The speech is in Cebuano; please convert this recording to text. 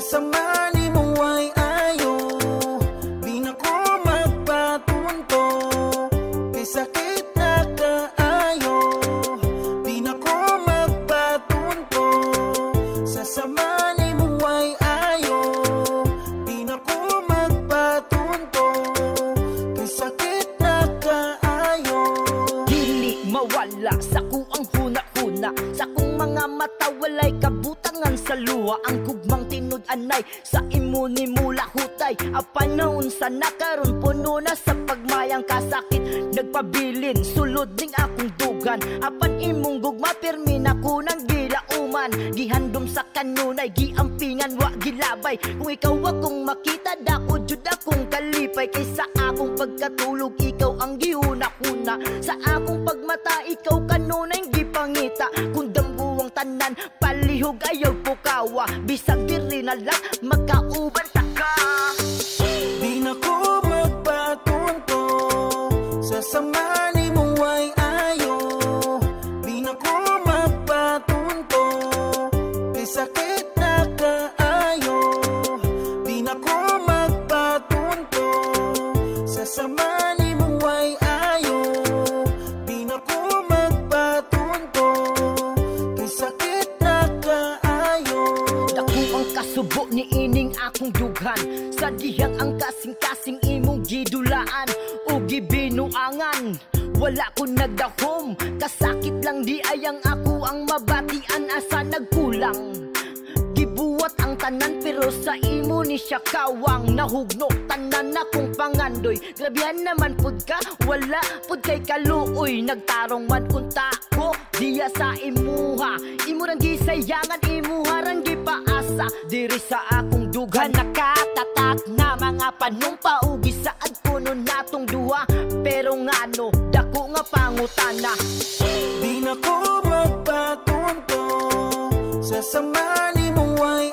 sama nimo ay ayo. Di na ko magpatunto kay sakit na kaayo. Di na ko magpatunto sa sama nimo ay ayo. Di na ko magpatunto kay sakit na kaayo. Dili mawala sa kuang huna-huna, sa kong mga mata walay kabutangan sa luha. Ang gugmang tinud-anay sa imo ni mula hutay. Apan naunsa na karon, puno na sa pagmayang kasakit. Nagpabilin sulod ning akong dugan, apan imong gugma pirmi na ko nang gilauman. Gihandom sa kanunay, giampingan wa gilabay. Kung ikaw akong makita, dako jud akong kalipay. Kay sa akong pagkatulog, ikaw ang gihuna-huna. Sa akong pagmata, ikaw kanunay gipangita. Kung damgo ang tanan, palihog ayaw pukawa. Bisag diri na lang, magkauban ta ka. Di na ko magpatunto sa sama nimo ay ayo. Di na ko magpatunto kay sakit na kaayo. Di na ko magpatunto sa sama nimo ay ayo. Di na ko magpatunto kay sakit na kaayo. Dako ang kasubo ni ining akong dughan sa dihang ang kasing-kasing imong gidulaan o gibinuangan. Wala ko nagdahom, kasakit lang di ayang ako ang mabatian, asa nagkulang. Gibuwat ang tanan pero sa imo ni siya kawang. Nahugno tanan akong pangandoy. Grabihan naman pud ka, wala pud kay kaluoy. Nagtarong man unta ko diya sa imuha. Imo rang gisayangan, imuha rang gipaasa. Diri sa akong dughan nakatatak na mga panumpa ug gisaad kuno natong duha. Pero ngano dako nga pangutana? Di na ko magpatunto sa sama nimo ay